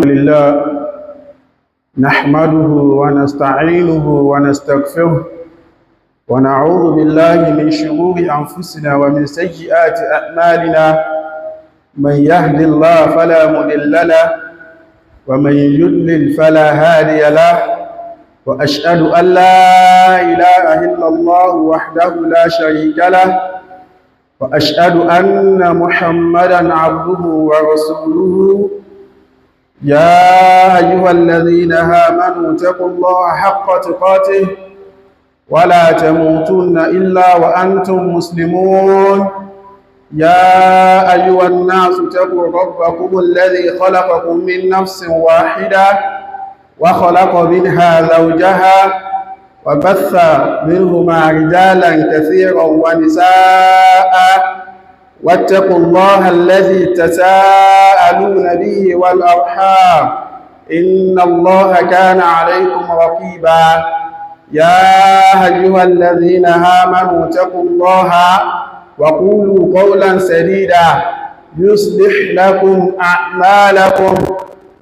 لله نحمده ونستعينه ونستغفره ونعوذ بالله من شرور أنفسنا ومن سيئات أعمالنا. من يهد الله فلا مضل له ومن يضلل فلا هادي له، وأشهد أن لا إله إلا الله وحده لا شريك له، وأشهد أن محمدا عبده ورسوله. يا أيها الذين آمنوا اتقوا الله حق تقاته ولا تموتن إلا وأنتم مسلمون. يا أيها الناس اتقوا ربكم الذي خلقكم من نفس واحدة وخلق منها زوجها وبث منهما رجالا كثيرا ونساء، واتقوا الله الذي تساءلون به والأرحام إن الله كان عليكم رقيبا. يا أيها الذين آمنوا اتقوا الله وقولوا قولا سديدا يصلح لكم أعمالكم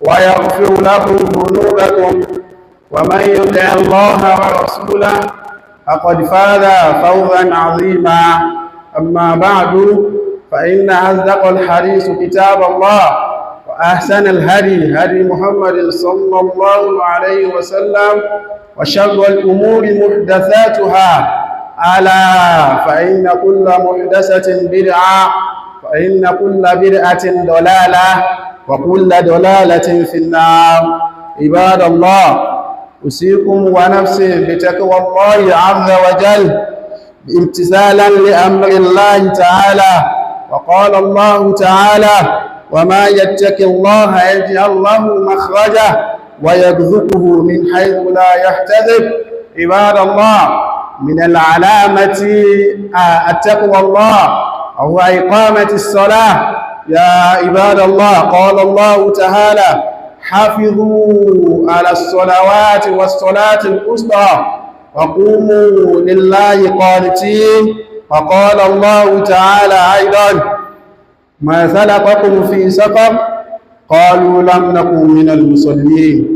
ويغفر لكم ذنوبكم، ومن يطع الله ورسوله فقد فاز فوزا عظيما. أما بعد، فإن أصدق الحديث كتاب الله، وأحسن الهدي هدي محمد صلى الله عليه وسلم، وشر الأمور محدثاتها، ألا فإن كل محدثة بدعة، فإن كل بدعة ضلالة، وكل ضلالة في النار. عباد الله، أوصيكم ونفسي بتقوى الله عز وجل امتثالا لأمر الله تعالى. وقال الله تعالى: وما يتق الله يجعل له مخرجا ويرزقه من حيث لا يحتسب. عباد الله، من العلامة التقوى الله هو إقامة الصلاة. يا عباد الله، قال الله تعالى: حافظوا على الصلوات والصلاة الوسطى وقوموا لله قانتين. وقال الله تعالى أيضا: ما سلككم في سقر؟ قالوا لم نكن من المصلين.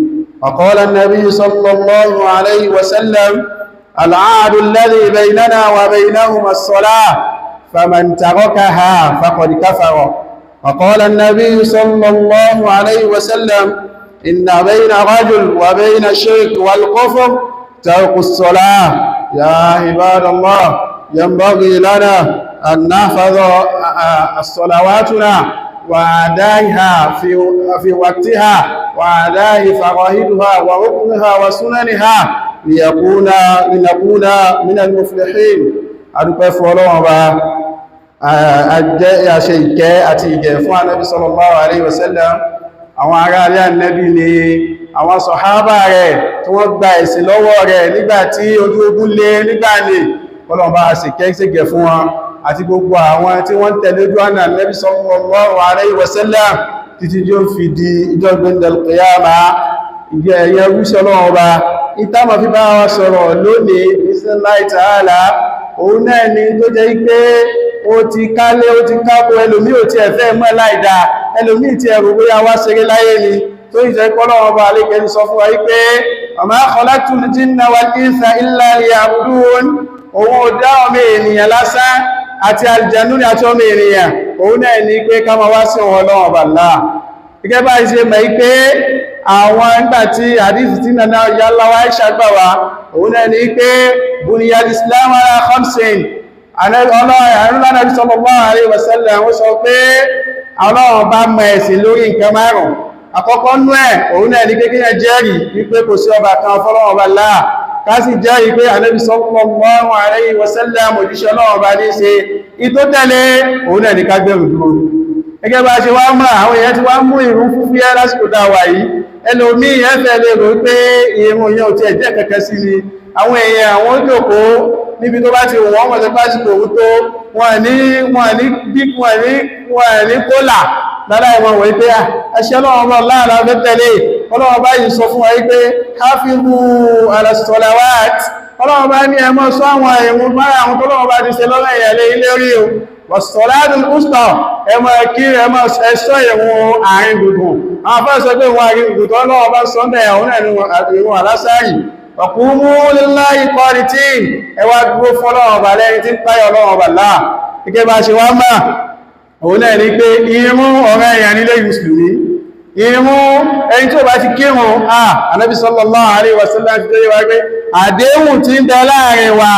وقال النبي صلى الله عليه وسلم: العهد الذي بيننا وبينهم الصلاة، فمن تركها فقد كفر. وقال النبي صلى الله عليه وسلم: إن بين رجل وبين الشرك والكفر ترك الصلاة. يا عباد الله، ينبغي لنا أن نحفظ صلواتنا وأدائها في وقتها وأداء فرائضها وركنها وسننها لنكون من المفلحين. Adúpẹ́ fún Ọlọ́run Ọba, ajẹ́ àṣẹ ìkẹ́ àti ìgẹ̀ fún Ànábì sallallahu alaihi wasallam, àwọn ará alẹ́ Ànábì ni àwọn sọ̀hábà rẹ̀ tí wọ́n gba ẹ̀sìn lọ́wọ́ rẹ̀ nígbà tí ojú ogun lé nígbà ní Ọlọ́run bá sì kẹ́ sí gẹ̀ fún wọn àti gbogbo àwọn tí wọ́n tẹ̀lé ojú ọ̀nà Ànábì sallallahu alaihi wasallam títí tí ó fi di ìjọ gbẹ̀ndẹ̀ qiyama. Ìjẹ́ ẹ̀yẹ rúṣẹ́ Ọlọ́run Ọba, ìtàmà fi bá wa sọ̀rọ̀ lónìí bismillahi ta'ala, òun náà ni tó jẹ́ pé ó ti kálé, ó ti kápò, ẹlòmí ò ti ẹ̀fẹ́ mọ́ láìdá, ẹlòmí ti ẹ̀rù bóyá wá ṣeré láyé ni, tó ìjẹ́ pọ́lọ́wọ́ bá alékẹ́ ní sọ fún wa wípé wa ma khalaqtul jinna wal insa illa liya'budun. Òun ò dá ọmọ ènìyàn lásán àti àlùjànnú ní àti ọmọ ènìyàn, òun náà ní pé ká máa wá sí wọn Ọlọ́run bàlá. Gẹ́gẹ́ bá ṣe mọ̀ pé àwọn ìgbà tí àdífì tí nana yálàwà Aisha gbà wá, òun náà ní pé buniyal Islam ala khamsin. Ànábì sallallahu alaihi wasallam ó sọ pé Ọlọ́run bá mọ ẹ̀sìn lórí nǹkan márùn. Àkọ́kọ́ nú ẹ̀, òun náà ní pé kíyàn jẹ́rìí wípé kò sí ọba kan fọ́lọ́run ọba láà, ká sì jẹ́rìí pé Ànábì sallallahu alaihi wasallam òjíṣẹ́ Ọlọ́run bá ní ṣe. Ìtó tẹ̀lé, òun náà ní ká gbẹ̀rù dúró. Gẹ́gẹ́ bá ṣe wá mọ́, àwọn èèyàn ti wá mú ìrun fúfúyẹ́ lásìkò tá a wà yìí. Ẹlòmíì ẹfẹ́ lè rò pé ìrun yẹn ò tiẹ̀ jẹ́ kẹ̀kẹ́ sí ni. Àwọn èèyàn, àwọn jókòó níbi tó bá ti wọ́n wọ́n ti pásìkò òun tó wọ́n ní wọ́n ní bí wọ́n ní wọ́n ní kólà lára ìwọ̀n wọ́n pé ẹṣẹ́ Ọlọ́run bá láàrá fẹ́ tẹ̀lé. Ọlọ́run bá yìí sọ fún wa pé hafizu ala salawat. Ọlọ́run bá ní ẹ máa ṣọ́ àwọn ìrun mara àwọn tọ́lọ́run bá ti ṣe lọ́rọ̀ ìyàlẹ́ ilé rí o. Was-salatul wusta, ẹ máa kí, ẹ máa ẹ̀ṣọ́ ìrun àárín gbùngbùn. Àwọn afẹ́ sọ pé ìrun àárín gbùngbùn tó lọ́wọ́ bá sọ́ndẹ̀ ọ̀hún náà ní ìrun àlásárì. Wa qumu lillahi qanitin, ẹ wá dúró fọ́lọ́wọ́ ọba lẹ́yìn tí ń páyọ̀ Ọlọ́run ọba láà. Gẹ́gẹ́ bá ṣe wá máa, òun náà ní pé irun ọ̀rẹ́ èèyàn nílé mùsùlùmí, irun ẹni tí ó bá ti kírun, Ànábì sallallahu alaihi wasallam ti tó yé wa pé àdéhùn tí ń bẹ láàrin wa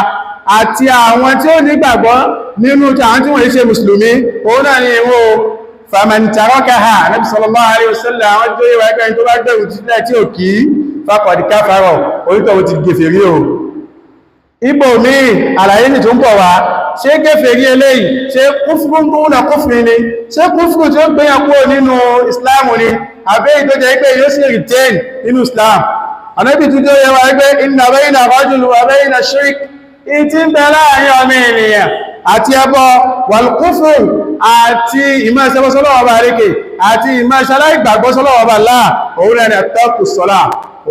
àti àwọn tí ó nígbàgbọ́ nínú àwọn tí wọ́n ṣe mùsùlùmí, òun náà ní irun. Faman tarakaha, Ànábì sallallahu alaihi wasallam àwọn tó yé wa pé ẹni tó bá gbẹ̀rù sílẹ̀ tí ò kí, faqad kafara, onítọ̀hún ti gèfèrí o. Ibò míì àlàyé ní tó ń bọ̀ wá, ṣé kèfèrí eléyìí, ṣé kúfùrú náà kúfùrú ni, ṣé kúfùrú tí ó gbéyàn kúrò nínú Islam ni, àbẹ́ ìtó jẹ́ pé yóò sì retain nínú Islam? Ànábì tún tó yẹ wa pé inna bayna rajul wa bayna shirk, ìtí ń bẹ láàrin ọmọ ènìyàn àti ẹbọ, wal kufr, àti ìmọ̀ ìṣẹ́bọ́sọ́lọ́wọ́ bá ríkè àti ìmọ̀ ìṣẹ́láìgbàgbọ́sọ́lọ́wọ́ bá láà, òun náà ni àtọ́kù sọ́lá,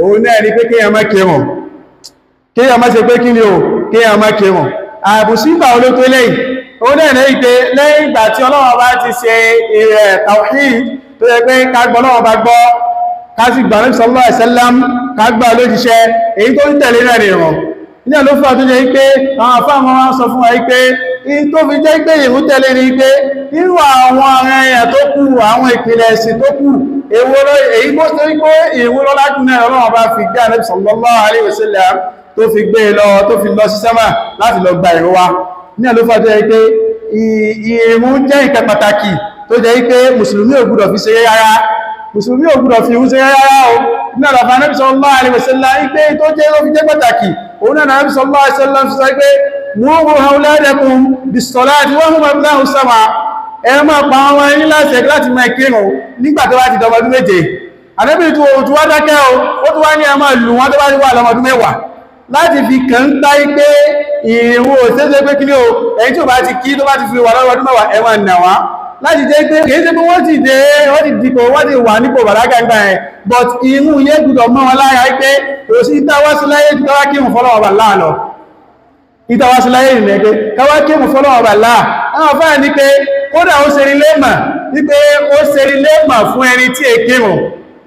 òun náà ni pé kéèyàn má kírun, kéèyàn má ṣe pé kí ni o, kéèyàn má kírun. Àbùsígbà olótó lẹ́yìn ó náà ní pé lẹ́yìn ìgbà tí Ọlọ́run bá ti ṣe ìrẹ̀ tawhid, tó yẹ pé ká gbọ́ Ọlọ́run bá gbọ́, ká sì gbà ní sallallahu alaihi wasallam, ká gbà lójíṣẹ́, èyí tó ń tẹ̀lé náà nìran ní àló fà tó jẹ́ pé àwọn àfáàmọ́ wá sọ fún wa pé in tó fi jẹ́ pé ìrun tẹ̀lé ni pé nínú àwọn ará ẹ̀yà tó kù, àwọn ìpìlẹ̀ ẹ̀sìn tó kù, èyí bó ṣe pé ìrun lọ́lá jù náà Ọlọ́run bá fi gbé Ànábì sallallahu alaihi wasallam, tó fi gbé lọ, tó fi lọ sí sámà láti lọ gba ìrun wa. Ní àló fà tó jẹ́ pé ìrun jẹ́ nǹkan pàtàkì tó jẹ́ pé mùsùlùmí ò gbúdọ̀ fi ṣeré rárá, mùsùlùmí ò gbúdọ̀ fi ìrun ṣeré rárá o. Ní àlàfà Ànábì sallallahu alaihi wasallam pé tó jẹ́ ló fi jẹ́ pàtàkì, òun náà Ànábì sallallahu alaihi wasallam fi sọ pé muru awladakum bis-salati wa hum abna'u sab'a, ẹ máa pa àwọn ẹni láti láti máa kírun nígbà tó bá ti dọmọdún 7. Ànábì tó tún wá dákẹ́ o, ó tún wá ní ẹ máa lù wọ́n tó bá ti wà lọ́mọdún 10, láti fi kàn ń tá pé ìrun òṣèṣe pé kí ní o, ẹni tí ó bá ti kí tó bá ti fi wà lọ́mọdún 10, ẹ máa nà wá, láti jẹ́ pé kìí ṣe pé wọ́n ti dé, wọ́n ti dìpò, wọ́n ti wà nípò bàlágà gbà ẹ̀, but inú yẹn gbọ́dọ̀ mọ́ wọn lára pé kò sí ìtawásí láyé ju káwá kírun fọ́lọ́wọ́ bà láà lọ. Ìtawásí láyé ìrìn pé káwá kírun fọ́lọ́wọ́ bà láà. Àwọn afáà ní pé kódà ó ṣe rí léèmà wípé ó ṣe rí léèmà fún ẹni tí è kírun,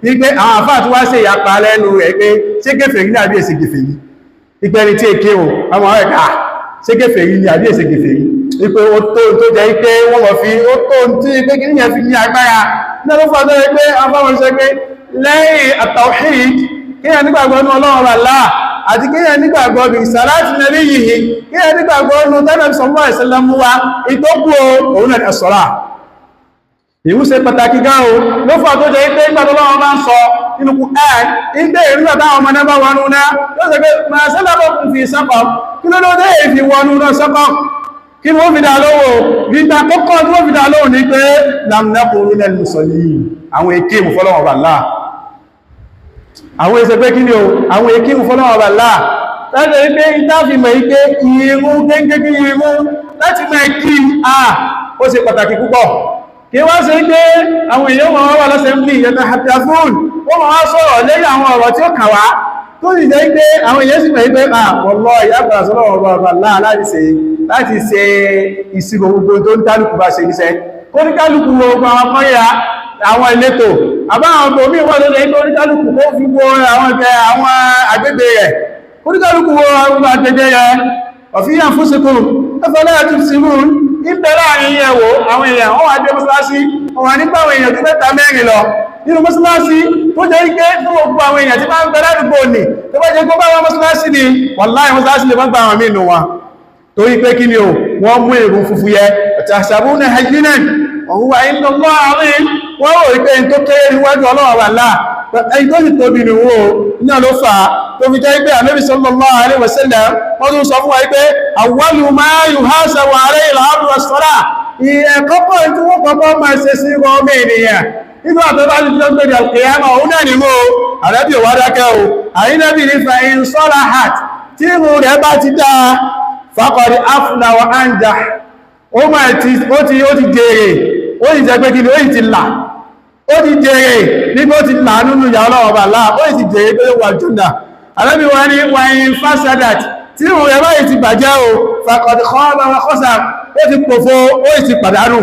wípé àwọn afáà tí wá ṣe ìyapa lẹ́nu rẹ̀ pé ṣé kèfèrí ní àbí èsì kèfèrí, wípé ẹni tí è kírun, àwọn ọ̀rẹ́ ká ṣé kèfèrí ní àbí èsì kèfèrí, wípé ó tó tó jẹ́ pé wọ́n wọ́n fi ó tó tí pé kí níyẹn fi ní agbára ní ọdún fún ọdún pé afáwọn ṣe pé lẹ́yìn at-tawhid, kíyàn nígbàgbọ́ ní Ọlọ́run Allah, àti kíyàn nígbàgbọ́ bí sàláàtì nàbí yìí, kíyàn nígbàgbọ́ ní tánàbí sallallahu alaihi wasallam wa ìtókù, òun náà as-salah. Ìrun ṣe pàtàkì gan o. Ló fà tó jẹ́ pé nígbà tó lọ́wọ́ bá ń sọ nínú Qur'an ìgbé ìrúgbà táwọn ọmọ náà bá wọnú náà, yóò sọ pé ma salakakum fi saqar, kí ló ló dé èfi wọnú náà saqar? Kí ni wọ́n fi dá lówó? Nígbà kọ́kọ́ tí wọ́n fi dá lówó ní pé lam naku minal musallin, àwọn èké mú fọ́lọ́wọ́ bà láà, àwọn èsẹ̀ pé kí ni o, àwọn èké mú fọ́lọ́wọ́ bà láà. Láti rí pé ìtàfimọ̀ ipé irun gẹ́gẹ́ irun láti mẹ́ kí a ó ṣe pàtàkì púpọ̀. Kí wá ṣe pé àwọn èèyàn wọn wà lọ́sẹ̀mblì yẹta hafún, wọ́n wá sọ̀rọ̀ lẹ́yìn àwọn ọ̀rọ̀ tí ó kà wá, tó sì jẹ́ pé àwọn èèyàn sì mọ̀ pé àpọ̀lọ́ ìyàgbàrà sọ́lọ́wọ́ bàbá láà láti ṣe ìṣirò gbogbo tó ń kálukú bá ṣe níṣẹ́, kó ní kálukú gbogbo àwọn kọ́ríra àwọn ìletò àbáwọn ọmọ wọ́n ló lè ní oníkálukú kó fi wo àwọn ẹgbẹ́ àwọn agbègbè rẹ̀, oníkálukú wo àwọn agbègbè rẹ̀ ọ̀fíyàn fún síkú ẹfẹ́lẹ́ àti símú ìbẹ̀ láàrin ẹwò àwọn èèyàn wọ́n wá dé mọ́sálásí, wọ́n wà nípa àwọn èèyàn tó mẹ́ta mẹ́rin lọ nínú mọ́sálásí, tó jẹ́ ike fún gbogbo àwọn èèyàn tí bá ń bẹ ládùúgbò ní, tó bá jẹ́ gbogbo àwọn mọ́sálásí ni, wàláhì mọ́sálásí lè má gba àwọn míì nù wọn, torí pé kí ni o, wọ́n mú èrò funfun yẹ tahsabuna hayyinan wa huwa inda Allahi azim, wọ́n rò pé tó kéré níwájú Ọlọ́run wà láà, ẹni tó sì tóbi nù wó náà ló fà á tó fi jẹ́ pé Ànábì sallallahu alaihi wasallam wọ́n tún sọ fún wa pé awwalu ma yuhasabu alayhi al-abdu as-salah, ìẹ̀kọ́kọ́ tí wọ́n kọ́kọ́ máa ṣe sí ọmọ ènìyàn nígbà tó bá ti jọ pé al-qiyamah, òun náà ni mú Ànábì wá dákẹ́ o, àyínàbì ní fa in salahat, tí irun rẹ̀ bá ti dáa, faqad afla wa anjah, ó máa ti ó ti jèrè, ó sì jẹ́ pé kí ni, ó sì ti là, ó ti jèrè nígbó ti là nínú ìyà Ọlọ́run bá láà, ó sì jèrè pé ó wà jùnà. Ànábì wá ní wàyín fasadat, tí ìrun rẹ̀ báyìí ti bàjẹ́ o, faqad khaba wa khasar, Ó ti pòfo, ó sì pàdánù.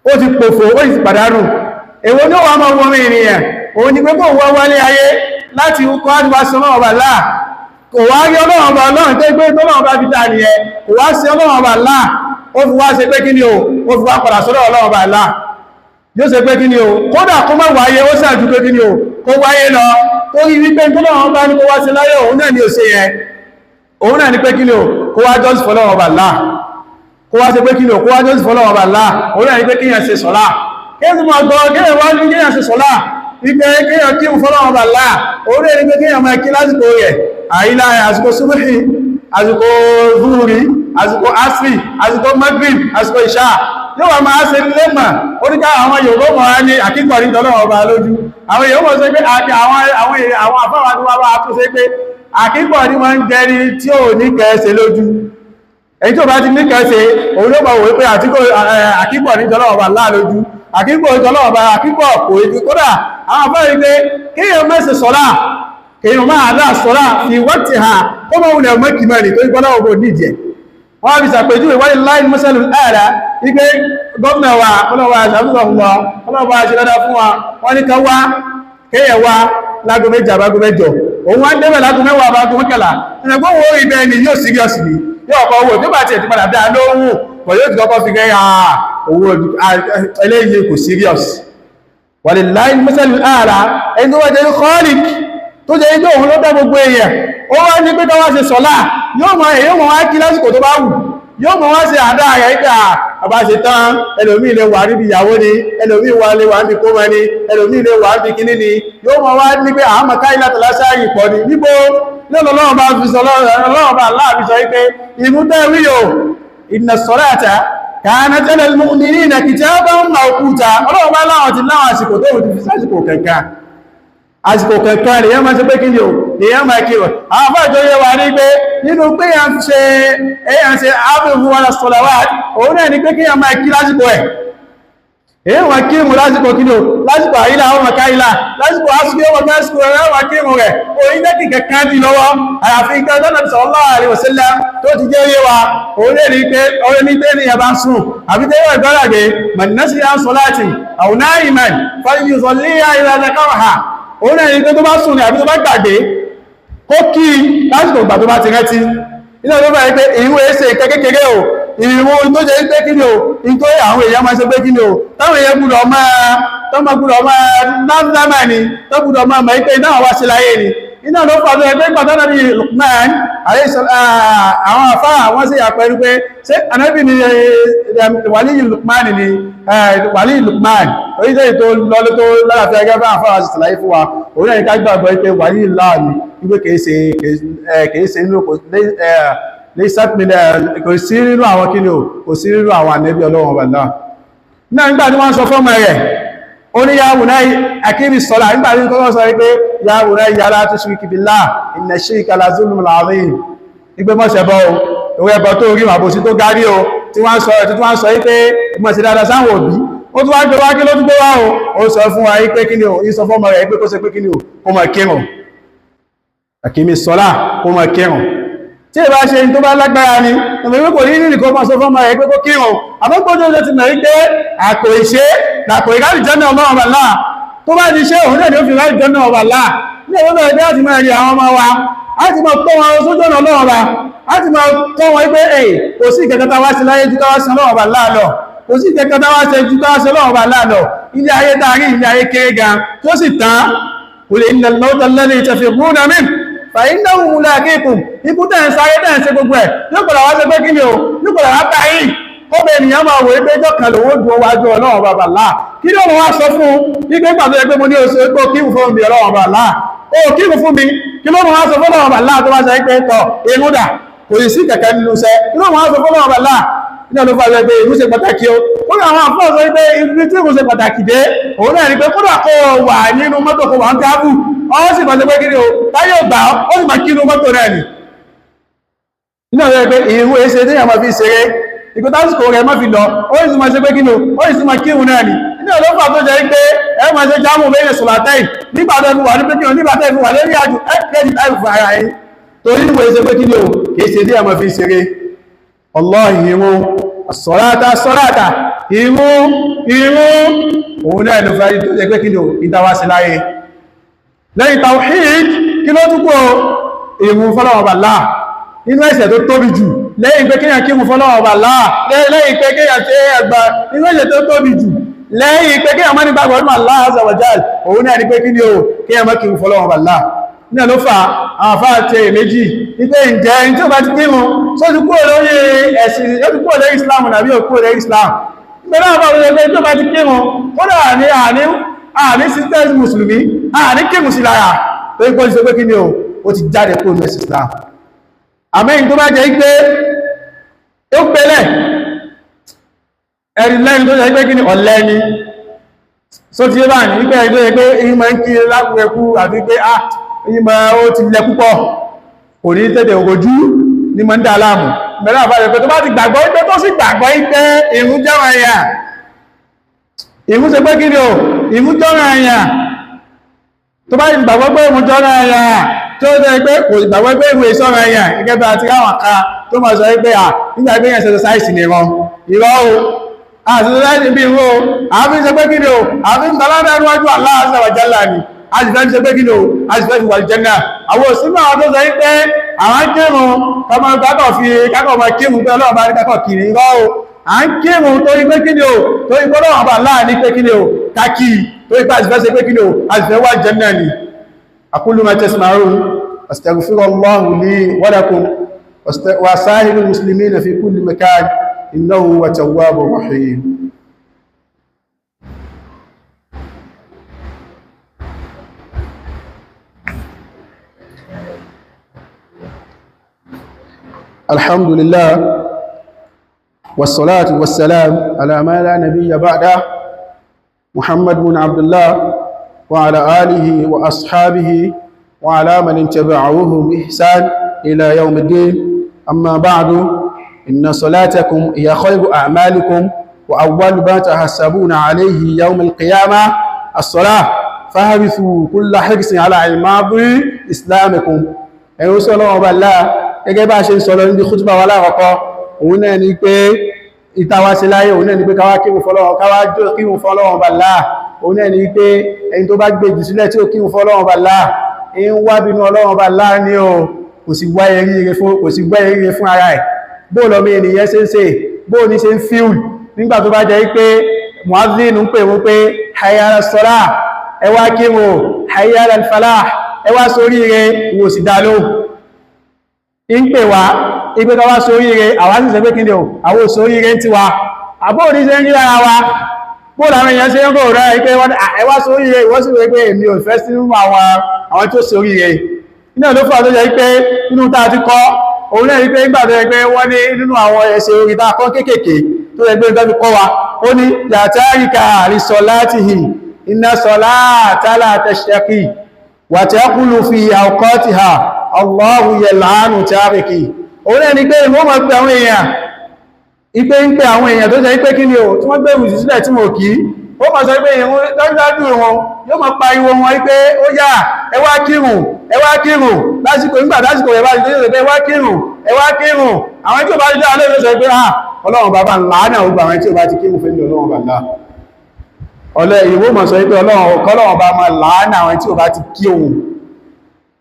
Ó ti pòfo, ó sì pàdánù. Èwo ní wà máa wọ́n ènìyàn? Òun ni pé kó wọ́n wálé ayé láti kọ́ àdúwà sí ọlọ́run ọba láà, kò wá rí ọlọ́run ọba ọlọ́run tó gbé tọ́lọ́run ọba fi dá nìyẹn, kò wá sí ọlọ́run ọba láà, ó fi wá ṣe pé kí ni o, ó fi wá padà sọ́dọ̀ ọlọ́run ọba láà. Yóò ṣe pé kí ni o, kódà kó má wáyé, ó sàájú pé kí ni o, kó wáyé lọ, torí wípé tọ́lọ́run ọba ní kó wá sí láyé, òun náà ni ò ṣe yẹn. Òun náà ni pé kí ni o, kó wá jọ́sìn fọ́lọ́run ọba láà, kó wá ṣe pé kí ni o, kó wá jọ́sìn fọ́lọ́run ọba láà. Òun náà ni pé kíyàn ṣe sọ́lá, kéèyàn máa gbọ́, kéèyàn wá ní kéèyàn ṣe sọ́lá, wípé kéèyàn kí ń fọ́lọ́run ọba láà. Òun náà ni pé kéèyàn máa kí lásìkò rẹ̀, àyílá, àsìkò súbúhì, àsìkò zúúrí, àsìkò asri, àsìkò magrib, àsìkò ìṣà. Yóò wà máa ṣe lẹ́mà oríká. Àwọn Yorùbá mọ̀ á ní àkíkọ̀ ní tọ́lọ́wọ́ ọba lójú. Àwọn èèyàn mọ̀ sí pé àwọn àfáwà tí wọ́n bá tún ṣe pé àkíkọ̀ ní wọ́n ń jẹni tí ò ní kẹsẹ̀ lójú. Èyí tó bá ti ní kẹsẹ̀, òun ló mọ̀ wí pé àkíkọ̀ ní tọ́lọ́wọ́ ọba láà lójú, àkíkọ̀ tọ́lọ́wọ́ ọba, àkíkọ̀ kò ìfi. Kódà àwọn afẹ́ rí pé kéèyàn mẹ́sẹ̀ sọ́lá, kéèyàn máa dá sọ́lá fi wọ́n ti ha, kó mọ̀ wùlẹ̀ mọ́kìmẹ́rin tó ìgbọ́lọ́wọ́ bò nídìí ẹ̀. Wọ́n fi ṣàpèjúwe wáyé láì mọ́sálù ẹ̀rà wípé gómìnà wa, ọlọ́wà ṣàfihàn wa, ọlọ́wà ṣe dáadáa fún wa, wọ́n ní kan wá kéèyàn wá lágo 8 àbágo 8, òun wá ń débẹ̀ lágo 10 àbágo 11. Ẹ̀nàgbọ́n wo ibẹ̀ ni yóò serious ni, yóò kọ́ owó tó bá tiẹ̀ ti padà dá lóhùn pọ̀, yóò ti kọ́kọ́ fi gẹ́ owó eléyìí kò serious. Wàlìláì mọ́sálù ẹ̀rà, ẹni tó wá jẹ́ kọ́ọ̀lìk, tó jẹ́ ijó, òun ló dá gbogbo èèyàn, ó wá ní pé ká wá ṣe sọ́lá, yóò mọ èyí mọ̀ wá kí lásìkò tó bá wù, yóò mọ̀ wá ṣe àdá rẹ̀ ìgbà àbá ṣe tán. Ẹlòmíì lè wà níbi ìyàwó ni, ẹlòmíì wà lè wà níbi kómọ ni, ẹlòmíì lè wà níbi kíní ni. Yóò mọ̀ wá ní pé àmọ́ káyí látàlá sáàyè pọ̀ ni níbo lọ́nà. Ọlọ́run bá fi sọ, ọlọ́run bá láàbí sọ wípé ìmútẹ́ wíyò, inna salata kanat ala al-mu'minina kitaban mawquta. Ọlọ́run bá láwọn ti láwọn àsìkò tó ti fi sásìkò kẹ̀kẹ́, àsìkò kẹ̀kẹ́ lèyàn máa ṣe pé kí ni o, lèyàn máa kí o. Àwọn afáàjọ yẹ wà ní pé nínú pé yàn ṣe èyàn ṣe ábùrù wọn sọ̀làwà, òun náà ni pé kí yàn máa kí lásìkò ẹ̀. Èyàn wà kí mú lásìkò kí ni o, lásìkò àyílà àwọn ọmọ káyílà, lásìkò àsìkò ọmọ kásìkò rẹ̀ wà kí mú rẹ̀ òyìn jẹ́ kí kẹ̀kẹ́ dì lọ́wọ́. Àyàfi nǹkan tó nàbì sallallahu alaihi wasallam tó ti jẹ́ yé wa, òun lè rí pé orí ní tẹ́ ní ẹ̀bá ń sùn àbí tẹ́ yóò ìgbọ́làgbé man nasiya an salati aw na'iman falyusalliha idha dhakaraha. Òun náà ní pé tó bá sùn ní àbí tó bá gbàgbé, kó kí lásìkò ìgbà tó bá ti rántí. Ilé ọdún bá rí pé ìwé ṣe nǹkan kékeré o, ìwọ̀n tó jẹ́ pé kí ni o, nítorí àwọn èèyàn máa ṣe pé kí ni o, táwọn èèyàn gbúdọ̀ máa tọ́mọ gbúdọ̀ máa lámà ni, tó gbúdọ̀ máa mọ̀ pé iná wá sí láyé ni. Iná ló fà tó ẹgbẹ́ pàtàkì bí Lukman, àwọn àfá àwọn sí àpẹẹrẹ pé ṣé anábì ni wàlíyì Lukman ni wàlíyì Lukman orílẹ̀ èdè tó lọ́lọ́ tó lálàáfíà gẹ́gẹ́ bá àfáà sì ṣàlàyé fún wa. Òun náà ní ká gbàgbọ́ pé wàlíyì láàmì wípé kìí ṣe inú kò sí nínú àwọn kíni o, kò sí nínú àwọn ànẹ́bí Ọlọ́run ọba náà. Náà nígbà tí wọ́n sọ fọ́mọ rẹ̀, ó ní ya bunay aqimi ssalah. Nígbà tí kọ́kọ́ sọ wípé ya bunayya la tushrik billah inna shirka la zulmun azim, wípé mọ́ ṣẹbọ o, ìwé ẹbọ tó rí àbòsí tó gárí o, tí wọ́n sọ tí wọ́n sọ wípé mọ̀ sí dáadáa sáwọn òbí. Ó tún wá gbé wá, kí ló tún gbé wá o? Ó sọ fún wa wípé kí ni o, ìsọ fọ́mọ rẹ̀ wípé kó ṣe pé kí ni o, kó mọ̀ kírun, aqimi ssalah, kó mọ̀ kírun. Tí ìbá ṣe tó bá lágbára ni ọmọ ìwé kò ní ní kó mọ́ sọ fọ́mọ rẹ̀ pé kó kírun. Àmọ́gbọ́dọ̀ ló ti mọ̀ wípé àkò ìṣe làkò ìráàlì jẹ́ náà ọmọ láà tó bá ti ṣe, òun náà ni ó fi ráàlì jẹ́ náà ọba láà ní ìwé bẹ̀rẹ̀ bí láti máa rí àwọn ọmọ wa, á ti máa tọ́ wọn sójú ọ̀nà ọlọ́run ọba, á ti máa tọ́ wọn wípé ẹ̀ kò sí ìkẹ̀kẹ́ tá wá sí láyé ju káwá sí ọlọ́run ọba láà lọ, kò sí ìkẹ̀kẹ́ tá wá sí ju káwá sí ọlọ́run ọba láà lọ. Ilé ayé tá a rí, ilé ayé kéré gan tó sì tán. Qul innal mawta alladhi tafirruna minhu fa innahu mulaqikum. Ikú tẹ̀ ń sáré, tẹ̀ ń ṣe gbogbo ẹ̀, yóò padà wá ṣe pé kí ni o, yóò padà wá bá yìí. Kọ́bẹ̀ ènìyàn máa wò pé ẹjọ́ kan lòun ó dùn wájú ọlọ́run bàbá láà. Kí ló wọ́n wá sọ fún wípé gbàgbé pé mo ní oṣù pé kí fún mi ọlọ́run bàbá láà, ó kí fún mi? Kí ló wọ́n wá sọ fún ọlọ́run bàbá láà tó bá ṣe pé tọ̀ irun dà, kò sí kẹ̀kẹ́ nínú iṣẹ́? Kí ló wọ́n wá sọ fún ọlọ́run bàbá láà? Ní ọdún fàájọ pé ìlú ṣe pàtàkì o. Kódà àwọn àfọ́ sọ pé ibi tí ìlú ṣe pàtàkì dé, òun náà ni pé kódà kó wà nínú mọ́tò, kó wà ń kábù, ọ sì máa ṣe pé kí ni o, táyé ògbà ó sì máa kínú mọ́tò náà ni. Nínú ọ̀rẹ́ pé ìrú èsè tí yàmọ̀ fi ṣeré ìkó tásìkò rẹ̀ má fi lọ, ó sì máa ṣe pé kí ni o, ó sì máa kírun náà ni. Nínú ọ̀lọ́fà tó jẹ́ pé ẹ máa ṣe jámù bẹ́ẹ̀ sọ̀látẹ́yìn nígbà tó fi wà ní pé kí ni o, nígbà tó fi wà lórí àjò, ẹ kẹ́ẹ̀dì láì fún ara yín, torí ìwé ṣe pé kí ni o, kìí ṣe tí yàmọ̀ fi ṣeré. Wallahi ìrun, as-salata as-salata, ìrun ìrun, òun náà ló fẹ́ tó jẹ́ pé kí ni ìdáwà sí láyé. Lẹ́yìn tawhid, kí ló tún kù? Ìrun fọ́lọ́wọ́ bá láà. Inú ẹ̀ṣẹ̀ tó tóbi jù lẹ́yìn pé kíyàn kírun fọ́lọ́wọ́ bá láà, lẹ́yìn pé kíyàn tẹ́ ẹgbà, inú ẹ̀ṣẹ̀ tó tóbi jù lẹ́yìn pé kíyàn má ní gbàgbọ́ nínú Allah azza wa jal, òun náà ni pé kí ni o, kíyàn má kírun fọ́lọ́wọ́ bá láà. Ní ló fà àwọn afá àti èméjì wípé ǹjẹ́ ní tí ó bá ti kírun, só ti kúrò lórí ẹ̀sìn, ó ti kúrò lórí Islam nàbí ó kúrò lórí Islam? Ìgbẹ́ náà bá wọlé pé tí ó bá ti kírun, kódà ní àní sisters mùsùlùmí àní kírun sí lára, tó ń kọ́ sí pé kí ni o, ó ti jáde kúrò ní ẹ̀sìn Islam. Àmẹ́yìn tó bá jẹ́ pé ó pẹ́lẹ̀ ẹ̀rì lẹ́yìn tó jẹ́ pé kí ni ọ̀lẹ́ ni, só ti yé bá ní wípé ẹni tó jẹ́ pé ìmọ̀ ń kí lápẹ̀ẹ́kú àti pé ah ìmọ̀ ó ti lẹ púpọ̀, kò ní tètè ògójú ní mọ́ ń dá láàmú mẹ́rin àbájọ pé tó bá ti gbàgbọ́ pé tó sì gbàgbọ́ pé ìrun jẹ́wọ̀n ẹ̀yà, ìrun ṣe pé kí ni o, ìrun jọ́ràn ẹ̀yà, tó bá ti gbàgbọ́ pé ìrun jọ́ràn ẹ̀yà, tó jẹ́ pé kò gbàgbọ́ pé ìrun ìṣọ́ràn ẹ̀yà, gẹ́gẹ́ bí a ti ráwọn kan tó mọ̀ sọ pé à nígbà pé yẹn ṣe sáìsì ní ìran ìrọ̀ o, àti sáìsì bí ìrun o, àfi ṣe pé kí ni o, àfi ń tọ́lá níwájú Allah azza wa jalla ni, a sì fẹ́ fi ṣe pé kí ni o, a sì fẹ́ fi wà jẹ́nà. Àwọn òsínú àwọn tó sọ pé àwọn kírun kọmọ kákọ̀ fi kákọ̀ ọmọ kírun pé Ọlọ́run bá ní kákọ̀ kiri irọ́ o, à ń kírun torí pé kí ni o, torí pé Ọlọ́run bá láà ní pé kí ni o kákì, torí pé a sì fẹ́ ṣe pé kí ni o, a sì fẹ́ wà jẹ́nà ni. Aqulu ma tasma'un, astaghfirullahu li wa lakum wa sa'iril muslimina fi kulli makan, innahu huwa tawwabur rahim. الحمد لله والصلاة والسلام على ما لا نبي بعده، محمد بن عبد الله وعلى آله وأصحابه وعلى من تبعوه بإحسان إلى يوم الدين. أما بعد، إن صلاتكم هي خير أعمالكم وأول ما تحسبون عليه يوم القيامة الصلاة، فاحرصوا كل حرص على عماد إسلامكم. Ẹ̀rọ sọ́lọ́wọ́ ọba láà, gẹ́gẹ́ bá ṣe ń sọ lọ níbi khutbah wa láàkọ́kọ́, òun náà ni pé ìtawà sí láyé, òun náà ni pé káwá kírun fọ́lọ́wọ́ ọba láà. Òun náà ni pé ẹni tó bá gbé jù sílẹ̀ tí ó kírun fọ́lọ́wọ́ ọba láà, ń wá bínú Ọlọ́run ọba láà ní o, kò sì wá eríire fún ara ẹ̀. Bó lọ́mọ ènìyàn ṣe ń ṣe, bó ní ṣe ń fíùl nígbà tó bá jẹ́ pé muadhin ń pè wọ́n pé hayya ala salah, ẹ wá kírun, hayya ala falah, ẹ wá sóríire, wò sì dá lóhùn. Ń pè wá ipé ká wá sóríire, àwa sì ṣe pé kí ni o, àwọn òsóríire ń tiwa. Àbó ní ṣe ń rí lára wa, bó làwọn èèyàn ṣe ń rò rẹ̀ ipé ẹ wá sóríire, ìwọ sì wé pé èmi ò fẹ́ sínú àwọn tí ó sóríire. Iná ló fà tó jẹ́ pé nínú tá a ti kọ́, òun náà rí pé nígbà tó jẹ́ pé wọ́n ní nínú àwọn ẹsẹ̀ orí tá a kọ́ kéékèèké tó jẹ́ pé fi kọ́ wa, ó ní yàtárìkà àrísọ láti hì iná sọlá tálà tẹ̀ṣẹ̀kì wàtẹ́kùlù fi awqatiha Allahu yal'anu tárìkì. Òun náà ni pé ìwọ́n máa pe àwọn èèyàn, ipé ń pe àwọn èèyàn tó jẹ́ pé kí ni o, tí wọ́n gbẹ̀rù sílẹ̀ tí wọ́n kìí, ó máa sọ pé ìrun dájúdájú wọn yóò máa pariwo wọn wípé ó yá, ẹ wá kírun, ẹ wá kírun lásìkò, nígbà lásìkò rẹ̀ bá ti tó pé ẹ wá kírun, ẹ wá kírun. Àwọn tí ó bá ti dá lóòrùn sọ pé ah Ọlọ́run bàbá ńlá náà, gbogbo àwọn tí ó bá ti kírun fẹ́ ní Ọlọ́run bàbá ọlẹ́ ìwó mọ̀ sọ wípé Ọlọ́run bá máa láàánà àwọn tí ó bá ti kí òun,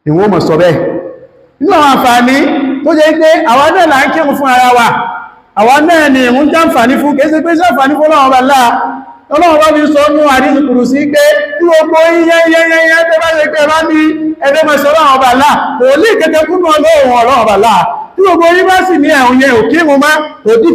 ìwó mọ̀ sọ bẹ́ẹ̀. Nínú àwọn àǹfààní tó jẹ́ pé àwọn náà là ń kírun fún ara wa, àwọn náà ni ìrun jàǹfààní fún, kìí ṣe pé ṣàǹfààní fún Ọlọ́run bá láà. Ọlọ́run bá fi sọ nú àdísì kùrù sí pé tí gbogbo yẹ́yẹ́yẹ́yẹ́ tó bá ṣe pé bá ní ẹgbẹ́ mọ̀ sọ Ọlọ́run bá láà, kò lè kẹ́kẹ́ kúnnú Ọlọ́run bá láà. Tí gbogbo yín bá sì ní ẹ̀hún yẹn ò kírun má, kò dí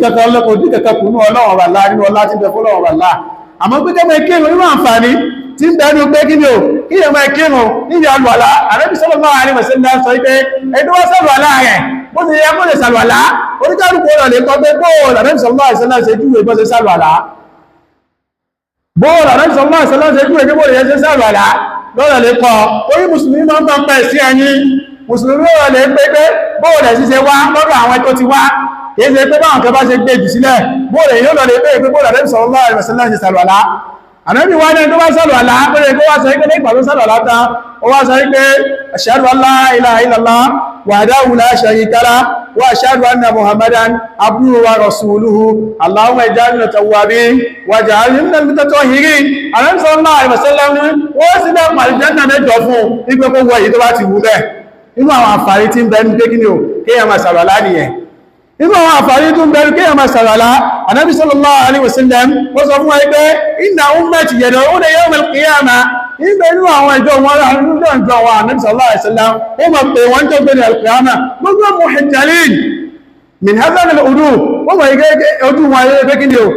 kẹ́kẹ́ kúnnú Ọlọ́run bá láà nínú ọlá tí ń bẹ fún Ọlọ́run bá láà. Àmọ́ pé kẹ́ máa kírun, nínú àǹfààní tí ń bẹnu pé kí ni o, kí yẹn máa kírun níbi àlùwàlá. Ànábì sallallahu alaihi wasallam sọ pé ẹni wọ́n sàlùwàlá rẹ̀ bó ti yẹ kó lè sàlùwàlá, oníkálukú ọ̀rọ̀ lè kọ́ pé bóòlù Ànábì sallallahu alaihi wasallam ṣe júwe bó ṣe sàlùwàlá, bóòlù Ànábì sallallahu alaihi wasallam ṣe júwe bó ṣe sàlùwàlá lọ́rọ̀ lè kọ́. Orí mùsùlùmí máa ń bá ń pẹ̀ sí ẹni mùsùlùmí ọ̀rọ̀ lè pé pé bóòlù ẹ̀ ṣiṣẹ́ wá lọ́dọ̀ àwọn tó ti wá, kìí ṣe pé báwọn kan bá ṣe gbé jù sílẹ̀, bóòlù èyí lọ lè pé pé bóòlù Ànábì sallallahu alaihi wasallam ṣe sàlùwàlá. Ànábì wá ní tó bá sọ̀rọ̀ àlá pé kó wá sọ pé nígbà tó sọ̀rọ̀ àlá tán, ó wá sọ pé ashhadu an la ilaha illallah wahdahu la sharika lah wa ashhadu anna Muhammadan abduhu wa rasuluhu Allahumma ij'alna minat tawwabin waj'alna minal mutatahhirin. Ànábì sallallahu alaihi wasallam ní wọ́n sì dá màlìjánà mẹ́jọ fún ipé kó wọ èyí tó bá ti wù bẹ́ẹ̀. Inú àwọn àǹfààní tí ń bẹ ní pé kí ni o, kéèyàn máa sàrọ̀lá nìyẹn. Inú àwọn àǹfààní tó ń bẹ ní kéèyàn máa sàrọ̀lá, Ànábì sallallahu alaihi wasallam ó sọ fún wa pé inna ummati yad'una yawm al-qiyamah, ìgbẹ́ inú àwọn ìjọ wọn nínú ìjọ wọn Ànábì sallallahu alaihi wasallam ó mọ̀ pé wọ́n tó gbé ní al-qiyamah gbogbo muhajjalin min hadha al-wudu, wọ́n mọ̀ ike ojú wọn ayé pé kí ni o,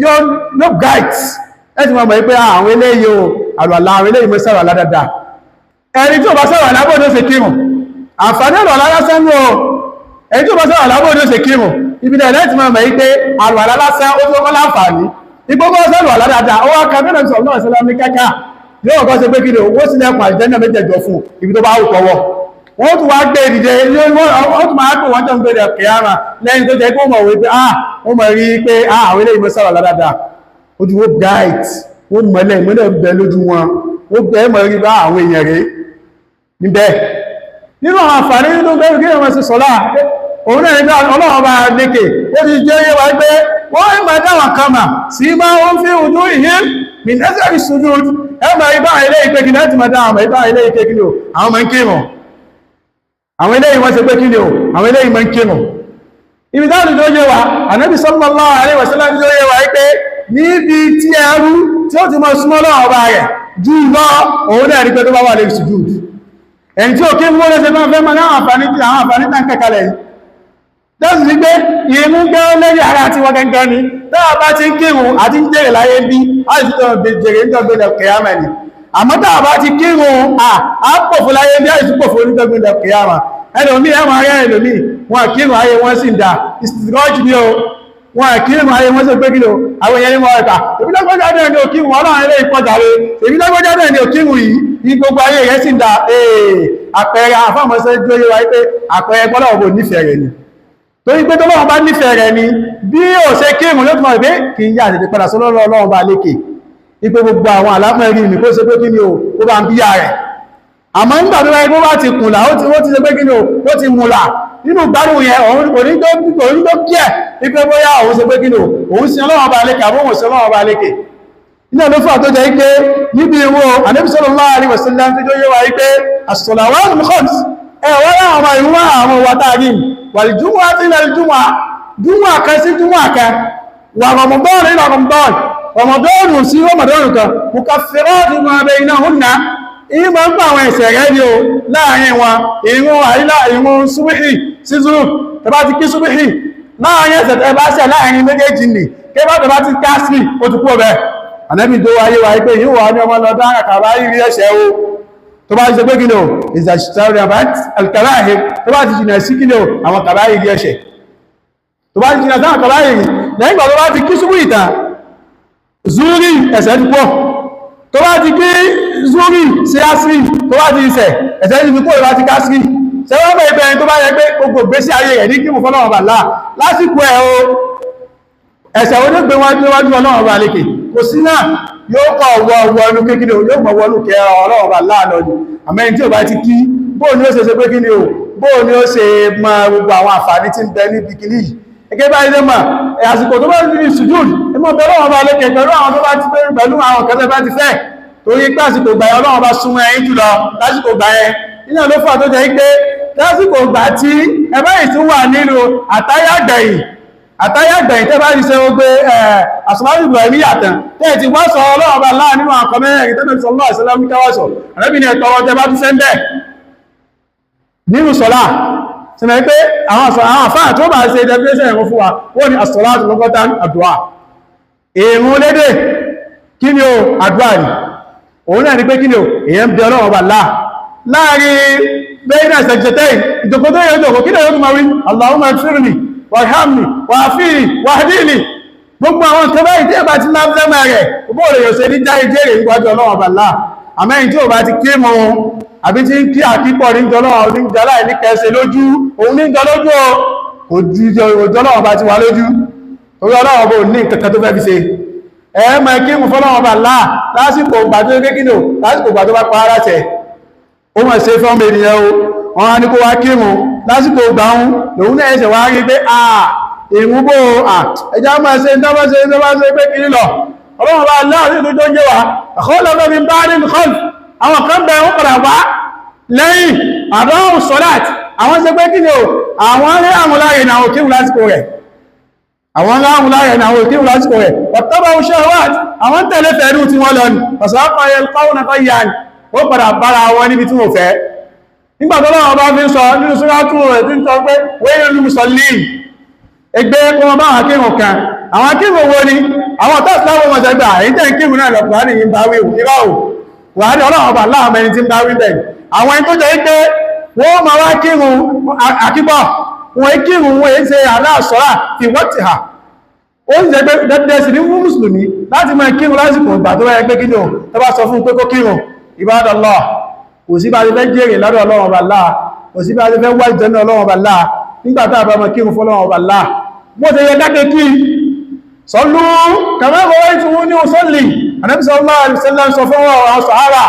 yóò bright. Ẹ ti mọ̀ mọ̀ pé àwọn eléyìí o, àlùwàlá àwọn eléyìí mọ́ sàrọ̀lá dáadáa. Ẹni tí ó bá sọ̀rọ̀ alábò ní ó ṣe kírùn, àǹfààní ọ̀rọ̀ lásán ní o. Ẹni tí ó bá sọ̀rọ̀ alábò ní ó ṣe kírùn, ibi dẹ̀ láti máa mọ̀ pé àlùwàlá lásán ó tó kọ́ láǹfààní ìgbógbó sọ̀rọ̀ àlá dáadáa. Ó wá ka mẹ́rin sọ̀rọ̀ náà sílá ní káká yóò kọ́ ṣe pé kí ni owó sílẹ̀ pàdé jẹ́ náà méjèèjọ fún ibi tó bá wù kọ́wọ́. Wọ́n tún wá gbé ìdíje, wọ́n tún máa pè wọ́n jọ ń gbé kìára lẹ́yìn tó jẹ́ pé wọ́n mọ̀ wípé ah, wọ́n mọ̀ rí pé ah, àwọn eléyìí mọ́ sọ̀rọ̀ dáadáa, ojú wo bright, wọ́n mọ̀lẹ̀ ìmọ́lẹ̀ ń bẹ lójú wọn, ó bẹ́ẹ̀ mọ̀ rí bá àwọn èèyàn rèé níbẹ̀. Nínú àwọn àǹfààní nínú bẹ́rù kí wọ́n ṣe sọ́lá, òun náà nígbà Ọlọ́run bá lékè ó ti jẹ́ yé wa pé wọ́n ń máa dáwọn kama sí máa wọ́n fi ojú ìhín min athari sujud. Ẹ máa ibá ilé ìpé kí láti máa dáwọn ibá ilé ìpé kí ni o, àwọn máa ń kírun, àwọn ilé ìwọ́n ṣe pé kí ni o, àwọn ilé ìmọ̀ ń kírun. Ibi táwọn tó yé wa, Ànábì sallallahu alaihi wasallam tó yé wa pé níbi tí ẹrú tí ó ti mọ súnmọ́ Ọlọ́run ọba rẹ̀ jù lọ, òun náà rí pé tó bá wà lè sujud. Ẹni tí ó kí wọ́n lè máa fẹ́ máa náà àǹfààní tí àwọn àǹfààní tàn kẹkàlẹ̀ yìí tẹ́sì sí pé ìmú gẹ́ lórí ara tí wọ́n gẹ́gẹ́ ni táà bá ti ń kírun àti ń jèrè láyé bí a sì tọ́ jèrè ń tọ́gbé kìyàmà ni. Àmọ́ táà bá ti kírun à pòfò láyé bí a sì pòfò ní tọ́gbé kìyàmà. Ẹlòmí ẹmọ ayé ẹlòmí wọn kírun ayé wọn sì ń da ìsìnkọ́jù ní o, wọn kírun ayé wọn sì pé kí ló àwọn èèyàn ní wọn ẹ̀ka èmi lọ́gbọ́jà náà ni òkírun Ọlọ́run ilé ìpọ́jàre, èmi lọ́gbọ́jà náà ni òkírun yìí ní gbogbo ayé rẹ̀ sì ń da. Àpẹẹrẹ àfáàmọ́sẹ́ jóyé wa pé àpẹẹrẹ gbọ́dọ̀ òbò nífẹ̀ẹ́ rẹ̀ ni, torí pé tọ́lọ́run bá nífẹ̀ẹ́ rẹ̀ ni bí ó ṣe kírun ló túnmọ̀ pé kì í yá àtètè padà sọ́lọ́rọ̀ Ọlọ́run bá lékè ipé gbogbo àwọn àlámọ̀rí mi kó ṣe pé kí ni o, ó bá ń bíyà rẹ̀. Àmọ́ nígbà tó bá bá ti kùnlà, ó ti ṣe pé kí ni o, ó ti mùlà nínú gbádùn yẹn, òun kò ní tó kí ẹ̀ ipé bóyá òun ṣe pé kí ni o, òun sin Ọlọ́run bá lékè àbóhùn sin Ọlọ́run bá lékè. Iná ló fà tó jẹ́ pé níbi ìwò Ànábì sallallahu alaihi wasallam tó yé wa wípé as-salawatul khams, ẹ̀wọ́n láwọn ọmọ ìwọ̀n àwọn wàtàrí wàlìjúmọ́ àti ìlàlìjúmọ́ júmọ́ kan sí júmọ́ kan, wà Ramadan ila Ramadan, Ramadan sí Ramadan kan, mukaffiratun ma baynahunna, ìmọ̀ ń pa àwọn ẹ̀ṣẹ̀ rẹ̀ ní o láàrin wọn. Ìrun àìlà, ìrun súbíhì sí zuru, tẹbá ti kí súbíhì láàrin ẹ̀ṣẹ̀ tẹbá ṣẹ̀ láàrin méjèèjì nì kébà tẹbá ti kásì ó ti kú ọbẹ̀. Ànábì tó wáyé wáyé pé yíò wà ní ọmọ lọ dára kàbá ìrí ẹ̀ṣẹ̀ o, tó bá ṣe pé kí ni o, ìzàṣìṣàrí alkàbáyé, tó bá ti jìnà sí kí ni o, àwọn kàbáyé rí ẹ̀ṣẹ̀, tó bá ti jìnà sáwọn kàbáyé rí lẹ́yìn ìgbà tó bá ti kí ṣubú ìta zúrí ẹ̀ṣẹ̀ ti pọ̀, tó bá ti kí zúrí sí ásírì tó bá ti ìṣẹ̀ ẹ̀ṣẹ̀ ti fi kó ìbá ti kásírì sẹ́wọ́n bẹ̀ ibẹ̀ tó bá yẹ pé gbogbo ìgbésí ayé rẹ̀ ní kí mo fọ́lọ́wọ́ bà láà lásìkò ẹ̀ o, ẹ̀ṣẹ̀ onígbé wájú wájú Ọlọ́run bá lékè kò sí náà, yóò kọ̀ wọ ọwọ́ ẹnu kékeré yóò mọ̀ wọnú kẹ Ọlọ́run bá láàlọ́ ni. Àmọ́ ẹni tí ò bá ti kí, bóò ni ó ṣe ṣe pé kí ni o, bóò ni ó ṣe mọ gbogbo àwọn àǹfààní tí ń bẹ níbi kíní yìí. Gẹ́gẹ́ bá ilé mọ̀ àsìkò tó bá ní sùjúd ẹmọ bẹ̀rẹ̀ Ọlọ́run bá lékè pẹ̀lú àwọn tó bá ti fẹ́, pẹ̀lú àwọn kẹtẹ bá ti fẹ́, torí pé àsìkò gbà yẹn Ọlọ́run bá súnmọ́ ẹ̀yin jùlọ lásìkò gbà yẹn. Iná ló fà tó jẹ́ pé lásìkò gbà tí ẹ bá yìí tún wà nínú àtáyàgbẹ̀yìn, àtáyàgbẹ̀yìn tẹ́ bá rí ṣe ó gbé àsùnmáwì Ibrahim yàtàn tẹ́ ti wá sọ Ọlọ́run bá láà nínú àkọ́ mẹ́rin tẹ́lẹ̀ sallallahu alaihi wasallam káwàsọ̀ àrẹ́bìnrin ẹ̀tọ́ ọjọ́ bá tún sẹ́ńbẹ̀ nínú sọ́lá. Sẹ́mẹ̀ pé àwọn àfáà tó bá ṣe definition ẹ̀rọ fún wa, wọ́n ni as-salatu lughatan àdúà, èrùn lédè kí ni o, àdúà ni. Òun náà ni pé kí ni o, èyàn ń bẹ Ọlọ́run bá láà láàrin bẹ́ẹ̀nà sẹ̀jẹ̀tẹ́yìn ìjòkó tó yẹ ìjòkó kí ni yóò tún máa wí, Allahumma ighfirli warhamni wa'afini wahdini. Gbogbo àwọn nǹkan báyìí tí ẹ bá ti lábẹ́mọ̀ rẹ̀, bóòlù yóò ṣe ní já ìjẹ́rè níwájú Ọlọ́run bá láà. Àmẹ́yìn tí ò bá ti kí mọ́ àbí tí ń kí àkípọ̀ ní jọlọ́wọ́ ní jọlá ní kẹsẹ̀ lójú, òun ní jọ lójú o, kò ju jọlọ́wọ́ bá ti wà lójú, torí Ọlọ́run bó ní nǹkan tó fẹ́ fi ṣe. Ẹ máa kírun fọ́lọ́wọ́n bá láà lásìkò ìgbà tó kékínò, lásìkò ìgbà tó bá pa ara tẹ̀. Ó mọ̀ ṣe fọ́mọ ènìyàn o, wọ́n á ní kó wá kírun lásìkò ìgbà ń lòun náà ẹsẹ̀ wá rí pé à ìrúgbó à ẹjá máa ṣe ń dábá ṣe ń dábá ṣe pé kiri lọ. Ọlọ́run bá láàrin tó jẹ́ wa àkọọ́lọ́gbọ́ mi bá ní kọl, àwọn kan bẹ wọ́n padà wá lẹ́yìn àdọ́rùn sọ́láàt. Àwọn ṣe pé kí ni o, àwọn rí àwọn láàrin àwọn kírun lásìkò rẹ̀, àwọn láàrùn láàrẹ̀ ní àwọn òkèrùn lásìkò rẹ̀, ọ̀tọ́bà oṣẹ́ wáàtí àwọn tẹ̀lé fẹ̀ẹ́rù tí wọ́n lọ ní ọ̀sọ̀rọ̀kọ̀ ẹ̀kọ́wọ́n yà ní ó padà bára wọn níbi tí wọ́n fẹ́. Nígbà tó lọ́wọ́ bá fi ń sọ nínú súrátù rẹ̀ tí ń sọ pé wẹ́rẹ́ ní mùsọ̀lì ẹgbẹ́ kí wọ́n bá àwọn akírun kan. Àwọn akírun wo ni àwọn ọ̀tọ́ ìsìláwọ̀ wọn ṣẹgbà èyí tẹ́ ń kírun náà lọ? Kùránì yìí ń bá wí irọ́ ò Kùránì Ọlọ́run ọba láàmú ẹni tí ń bá wí bẹ́ẹ̀. Àwọn ẹni tó jẹ́ pé wọ́n máa wá kírun àkíbọ̀, wọ́n kírun, wọ́n ṣe aláàsọ́rà fi wọ́n ti hà. Ó ń jẹ́ pé dẹ́dẹ́ sí ní fún mùsùlùmí láti máa kírun lásìkò ìgbà tó bá yẹ pé kí ni o tó bá sọ fún pé kó kírun. Ibadallah, kò sí bá ti fẹ́ jèrè lọ́dọ̀ Ọlọ́run ọba láà, kò sí bá ti fẹ́ wá ìjẹ́nà Ọlọ́run ọba láà nígbà tá a bá máa kírun fọ́lọ́run ọba láà bó ti yẹ dákẹ́ kí sọlú kàmẹ́kọ̀ọ́ ìtùwú ní òsọ́lì. Ànábì sallallahu alaihi wasallam sọ fún àwọn sàhábà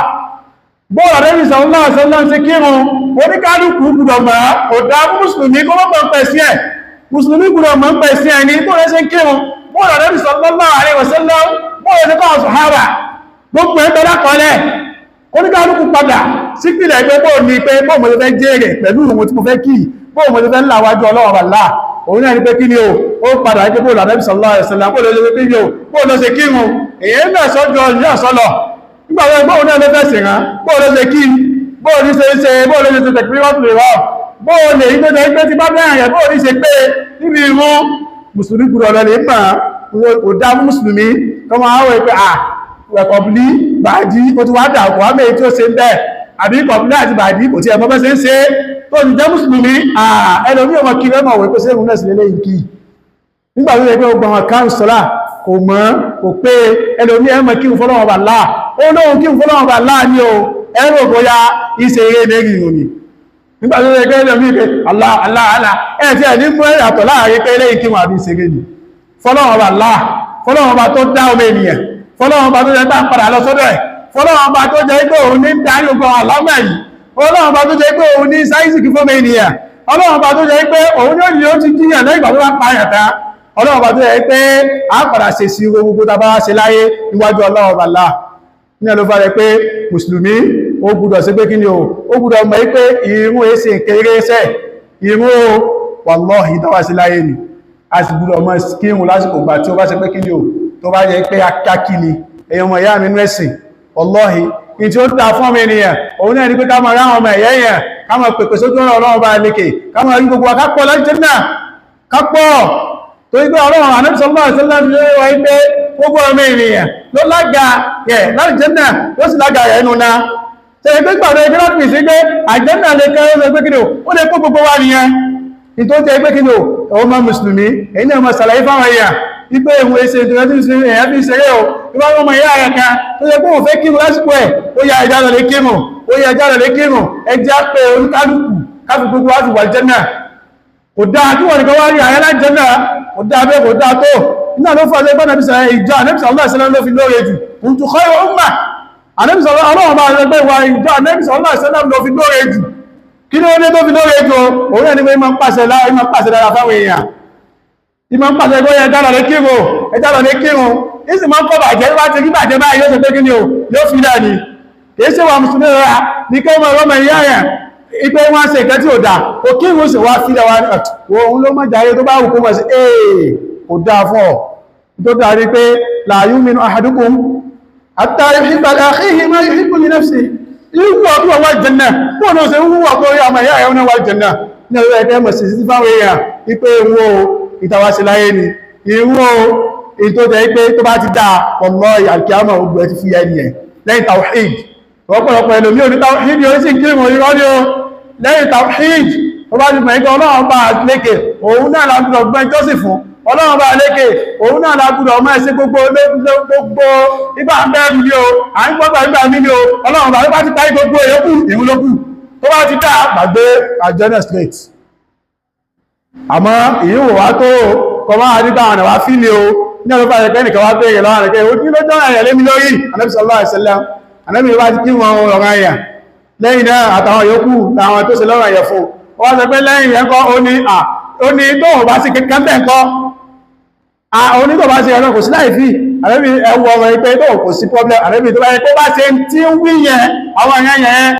bóòlù. Ànábì sallallahu alaihi wasallam ṣe kírun, oníkálukú gbọ́dọ̀ mọ̀. Kò dá mùsùlùmí kó mọ̀ pẹ̀ sí ẹ̀, mùsùlùmí gbọ́dọ̀ mọ̀ pẹ̀ sí ẹ̀ ní bóòlù ṣe kírun, bóòlù Ànábì sallallahu alaihi wasallam, bóòlù ṣe kọ́ àwọn sàhábà, gbogbo ẹ̀ bẹ́ẹ̀ lákọọ́lẹ̀. Oníkálukú padà sípìlẹ̀ pé bóò ní pé bóò mo ti fẹ́ jèrè pẹ̀lú ìrun tí mo fẹ́ kí, bóò mo ti fẹ́ láwájú Ọlọ́run bàlá. Òun náà ní pé kí ni o, ó padà ní pé bóò Ànábì sallallahu alaihi wasallam, bóò ló ṣe kí ni o, bóò ló ṣe kírun. Èyí náà sọ́jọ́ ní ọ̀sọ́lọ̀ nígbà tó bóò náà ló fẹ́ sìnrán, bóò ló ṣe kí, bóò ní ṣe ṣe, bóò ló ṣe tẹ̀kí wọ́n lè rọ̀, bóò lè yí tó jẹ́ pé tí bá bẹ́ẹ̀ rẹ̀, bóò ní ṣe pé níbi ìrun. Mùsùlùmí gbọ́dọ̀ lọ lè mọ̀. Kò dá mùsùlùmí kọ́mọ àwọn ìpè à kọ̀bùlí bàdí ó ti wá dà kò wá mẹ́rin tí ó ṣe ń bẹ́ẹ̀, àbí kọ̀bùlí àti bàdí kò tí ẹ̀ mọ́ bẹ́ ṣe ń ṣe tó ti jẹ́ mùsùlùmí. Ẹlòmí ọmọ kiri ọmọ òwe pé ṣé ìrun náà sì lélẹ́yìn kí nígbà tó yẹ pé gbogbo àwọn káńsọ́là kò mọ́ kò pé. Ẹlòmí ẹmọ kí n fọ́lọ́wọ́ bà láà, ó lóhun kí n fọ́lọ́wọ́ bà láà ní o, ẹrù bóyá iṣẹ́ eré mẹ́rin ìròyìn. Nígbà tó yẹ pé ẹlòmí pé Allah Allah Allah ẹ̀ tí ẹ̀ ní mú ẹ̀yàtọ̀ láàrin pé lẹ́yìn kí wọn àbí ìṣeré ni fọ́lọ́wọ́ bà láà, fọ́lọ́wọ́ bà tó dá ọmọ ènìyàn, fọ́lọ́wọ́ bà tó jẹ́ pé à ń padà lọ sọ́dọ̀ ẹ̀, fọ́lọ́wọ́ bà tó jẹ́ pé òun ní darí ogun àlámà yìí, fọ́lọ́wọ́ bà tó jẹ́ pé òun ní sáyẹ́sì fọ́mọ ènìyàn, ọlọ́wọ́ bà tó jẹ́ pé òun ní òní ó ti jíyàn lẹ́yìn ìgbà tó bá pa àyàn tán, ọlọ́wọ́ bá tó jẹ́ pé a padà ṣe sí gbogbo tá a bá wá ṣe láyé níwájú ọlọ́wọ́ bá láà ní ẹ̀lú fà rẹ̀ pé mùsùlùmí ó gbọ́dọ̀ sí pé kí ni o, ó gbọ́dọ̀ mọ̀ pé ìrun èsì kéré sẹ́ ìrun o, wallahi dáwà sí láyé ni. A sì gbọ́dọ̀ mọ̀ kírun lásìkò gbà tí ó bá ṣe pé kí ni o tó bá jẹ́ pé akákí ni. Èèyàn ọmọ ìyá mi nú ẹ̀sìn, wallahi ní tí ó dá fún ọmọ ènìyàn òun náà ni pé ká máa ráwọn ọmọ ẹ̀yẹ́ yẹn, ká máa pèpè sójú ọ̀rọ̀ Ọlọ́run bá lékè, ká máa rí gbogbo wa ká pọ̀ lọ́jọ́ náà, ká pọ̀, torí pé Ọlọ́run Ànábì sallallahu alaihi wasallam ló wá pé gbogbo ọmọ ènìyàn ló lága rẹ̀ láti jẹ́nà, ló sì lága rẹ̀ nù náà. Ṣe pé gbàdọ̀ ẹgbẹ́ láti fi sí pé àjẹ́nà lè kẹ́ ó lè pé kí ni o, ó lè kó gbogbo wa nìyẹn. Ní tó jẹ́ pé kí ni o, ọmọ mùsùlùmí èyí náà mọ̀ ṣàlàyé fáwọn èèyàn wípé ìwọ̀n èsè ìdúró tí ń èèyàn fi ṣeré o. Ìwà ọmọ ìyá rẹ̀ kan tó yẹ pé òun fẹ́ kírun lásìkò ẹ̀, ó yá ẹja lọ lè kírun, ó yá ẹja lọ lè kírun. Ẹja pé oníkálukú káfí gbogbo wa fi wà jẹ́nà. Kò dáa kí wọ́n nìkan wá rí àyẹ́ láti jẹ́nà, kò dáa bẹ́ẹ̀, kò dáa tó. Iná ló fọ́ ẹgbẹ́ Ànábì sọ̀rọ̀ ìjọ Ànábì sallallahu alaihi wasallam ló fi lóore jù, kuntu khayra umma. Ànábì sọ̀rọ̀ Ọlọ́run bá ẹgbẹ́ ìwà ìjọ Ànábì sallallahu alaihi wasallam ló fi lóore jù. Kí ló dé tó fi lóore jù? Òun náà ni pé ìmọ̀ ń pàṣẹ dára fáwọn èèyàn, ìmọ̀ ń pàṣẹ ẹgbẹ́ ẹja lọ lè kírun, ẹja lọ lè kírun. Ìsì máa ń kọ́ bàjẹ́ bá ti rí bàjẹ́ báyìí, yóò ṣe pé kí ni o, yóò fi dà ní. Kìí ṣe wà mùsùlùmí rárá ní kí wọ́n ọmọ ìyá rẹ̀ ipé wọ́n ṣe ìkẹ́ tí ò dáa kò kí ìwọ̀n sì wá fílẹ̀ wá òun ló mọ́ jàre tó bá wù kó mọ̀ sí èè kò dáa fún ọ tó dáa rí pé la yu'minu ahadukum hatta yuhibba li akhihi ma yuhibbu li nafsihi. Ìwọ̀ tó wà jẹ́nà bóò náà ṣe wúwọ̀ kó rí ọmọ ìyá rẹ̀ náà wà jẹ́nà ní ọjọ́ ẹgbẹ́ mọ̀ sí sí fáwọn èèyàn ipé ìwọ̀ ìtawàṣe láyé ni ìwọ̀ èyí tó jẹ́ pé tó bá ti dáa, wallahi alkiyama ogun ẹ ti fi ẹni ẹ̀ lẹ́yìn tawhid. Ọ̀pọ̀lọpọ̀ ẹlòmí òní tawhid yóò sì kírun, irọ́ ni o. Lẹ́yìn tawhid, tó bá ti mọ̀ ike Ọlọ́run bá lékè òun náà lágbùdọ̀ gbọ́n jọ́sìn fún, Ọlọ́run bá lékè òun náà lágbùdọ̀ ọmọ ẹ̀sìn gbogbo gbogbo ibà ń bẹ́ẹ̀rù ni o, à ń gbọ́gbà ìgbà mi ni o. Ọlọ́run bá ti parí gbogbo èyókù, ìhun ló kù tó bá ti dá gbàgbé àjẹ́nà straight. Àmọ́ ìyíwò wá tó kọ máa nígbà àwọn àwá fílẹ̀ o. Ní ọlọ́pàá rẹ̀ pé nìkan wá béèrè lọ́wọ́ rẹ̀ pé ó ní lọ́jọ́ àyà lémi lórí. Ànábì sallallahu alaihi wasallam, Ànábì wá kí wọn ọ̀rọ̀ àyà lẹ́yìn náà, àtàwọn yòókù làwọn tó ṣe lọ́rọ̀ àyà fún. Ó wá sọ pé lẹ́yìn yẹn kọ́, ó ní à ó ní tóun bá sí kankan bẹ́ẹ̀ kọ́, à ó ní tó bá ṣe ẹ̀rọ kò sí láì fi. Ànábì ẹwọ ọmọ ẹgbẹ́ tó kò sí problem. Ànábì tó bá yẹ kó bá ṣe tí ń wí yẹn, àwọn èèyàn yẹn.